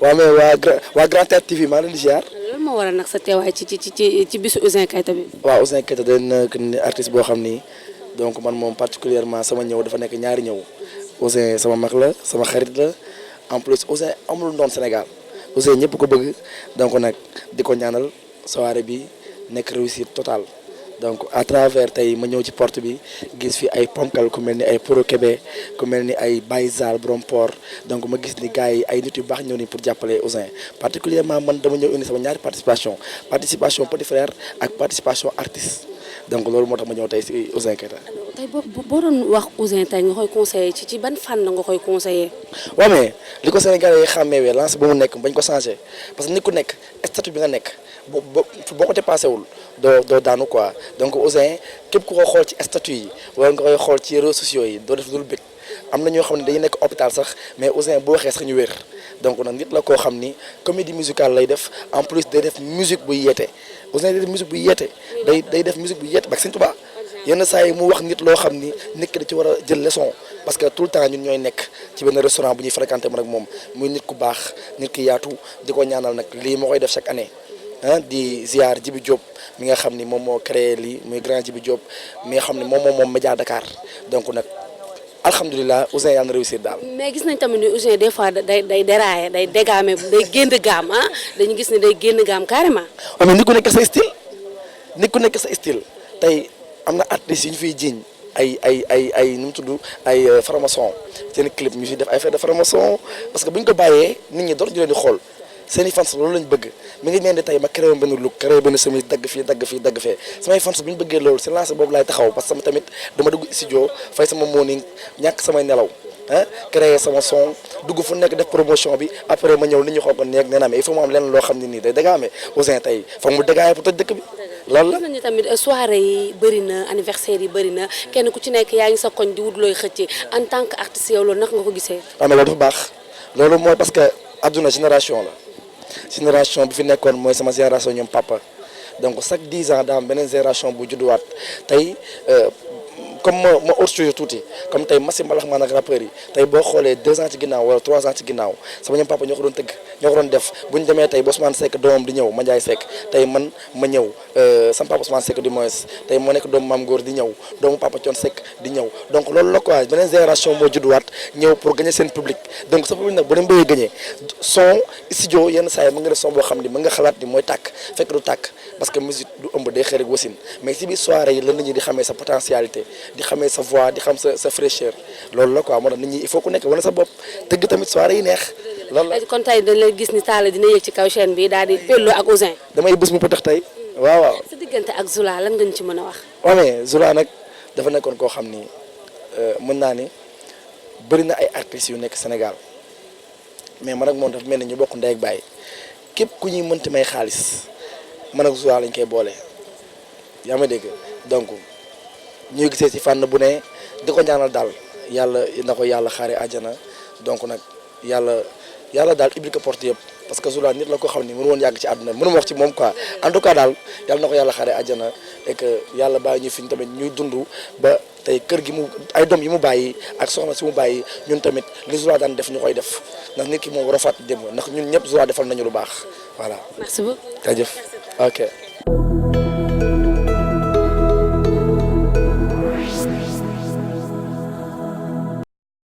waaw mais waa Grand Théâtre TV maa leen di ziar. lan moo waral nag sa teewaay ci bisu Ouzin Keita bi. waaw Ouzin Keita day nekk artiste boo xam ni donc man moom particulièrement sama ñëw dafa nekk ñaari ñëw Ouzin sama mag la sama xarit la en plus Ouzin amul ndoon Sénégal Ouzin ñëpp ko bëgg donc nag di ko ñaanal soirée bi nekk réussite totale. donc à travers tey ma ñëw ci porte bi gis fi ay ponkal ku mel ni ay Poro Kébé ku mel ni ay Baye Zal borom port donc ma gis ni gars yi ay nit yu baax ñëw ni pour jàppale Ouzin particulièrement man dama ñëw indi sama ñaari participation petit frère ak participation artiste donc loolu moo tax ma ñëw tey si Ouzin Keita. tey boo doon wax Ouzin tey nga koy conseillé ci ban fànn nga koy conseillé. waaw mais li ko Sénégalais yi xàmmeewee lancé ba mu nekk bañ ko changé parce que nit ku nekk statut bi nga nekk boo ko dépassé wul doo daanu quoi donc Ouzin képp ku ko xool ci statut yi wala nga koy xool ci réseaux sociaux yi doo def dul bëgg am na ñoo xam ne dañuy nekk hôpital sax mais Ouzin boo waxee sax ñu wér donc nag nit la koo xam ni comédie musicale lay def en plus day def musique buy yeete Ouzin day def musique buy yeete day def musique buy yeete bak Sëñ Tuubaa yenn saa yi mu wax nit loo xam ni nit ki da ci war a jël leçon parce que tout le temps ñun ñooy nekk ci benn restaurant bu ñuy fréquenté man ak moom muy nit ku baax nit ki yaatu di ko ñaanal nag lii moo koy def chaque année di ziar Djibi Diop mi nga xam ni moom moo créé lii muy grand Djibi Diop mi nga xam ne moom Média Dakar donc nag alhamdulilah Ouzin yàlla na réussir daal. mais gis nañ tamit ni Ouzin des fois day déraillé day dégaame day génn gaam dañu gis ne day génn gaam carrément. waaw mais nit ku nekk sa style tey am na artistes yu ñu fiy jiiñ ay nu mu tudd ay franc-maçon seen clip ñu fi def ay fête de franc-maçon parce que bu ñu ko bàyyee nit ñi door ñu leen di xool seen i fans loolu lañ bëgg mi ngi mel ni tey ma créé benn look créé benn chemise dagg fii samay fans bu ñu bëggee loolu si lancé boobu laay taxaw parce que sama tamit dama dugg studio fay sama morning ñàkk samay nelaw créé sama son dugg fu nekk def promotion bi après ma ñëw nit ñi xool ko neeg nee naa mais il faut mu am leneen loo xam ne nii day dégaame Ouzin tey foog mu dégaame pour toj dëkk bi loolu la. gis nañu tamit soirée yi bëri na anniversaire yi bëri na kenn ku ci nekk yaa ngi sa koñ di wut looy xëcc en tant que artiste yow loolu naka nga ko gisee. waaw mais loolu dafa baax loolu mooy parce que adduna génération bi fi nekkoon mooy sama génération ñoom papa donc chaque 10 ans daa am beneen génération bu judduwaat tey comme ma orchestre tuuti comme tey Massi Mbalax maan ak rappeurs yi tey boo xoolee 2 ans ci ginnaaw wala 3 ans ci ginnaaw sama ñoom papa ñoo ko doon tëgg ñoo ko doon def bu ñu demee tey ba Ousmane Seck doomam di ñëw Mandiaye Seck tey man ma ñëw sama papa Ousmane Seck du moins tey moo nekk doomu Maam Góor di ñëw doomu papa Thione Seck di ñëw donc loolu la quoi beneen génération moo judduwaat ñëw pour gagner seen public donc sa public nag bu dem bëggee gagner son studio yenn saa yi mën nga def son boo xam ni mën nga xalaat ni mooy tàkk fekk du tàkk parce que musique du ëmb day xëy rek wasin mais si biir soirée yi la nit ñi di xamee sa potentialité di xamee sa voix di xam sa fraîcheur loolu la quoi moo tax nit ñi il faut ku nekk wala sa bopp tëgg tamit soirée yi neex loolu la. kon tey dañ lay gis ni Talla dina yëg ci kaw chaîne bi daal di pelloo ak Ouzin. damay bés mu pëtax tey waaw. sa diggante ak Zula lan nga ñu ci mën a wax. waaw mais Zula nag dafa nekkoon koo xam ni mën naa ni bëri na ay artistes yu nekk Sénégal mais man ak moom dafa mel ni ñu bokk ndey ak baay képp ku ñuy mënti may xaalis man ak Zula lañ koy boole yaa ma dégg donc. ñuy gisee ci fànn bu ne di ko ñaanal daal yàlla na ko yàlla xaare àjjana donc nag yàlla daal ubbi ko porte yëpp parce que Zula nit la ko xam ni mënu woon yàgg ci àdduna mënu ma wax ci moom quoi en tout cas daal yàlla na ko yàlla xaare àjjana et que yàlla bàyyi ñu fi ñu tamit ñuy dund ba tey kër gi mu ay doom yi mu bàyyi ak soxna si mu bàyyi ñun tamit li Zula daan def ñu koy def ndax nit ki moom war a fàtt démb ndax ñun ñëpp Zula defal nañu lu baax voilà. merci beaucoup. jaajëf ok.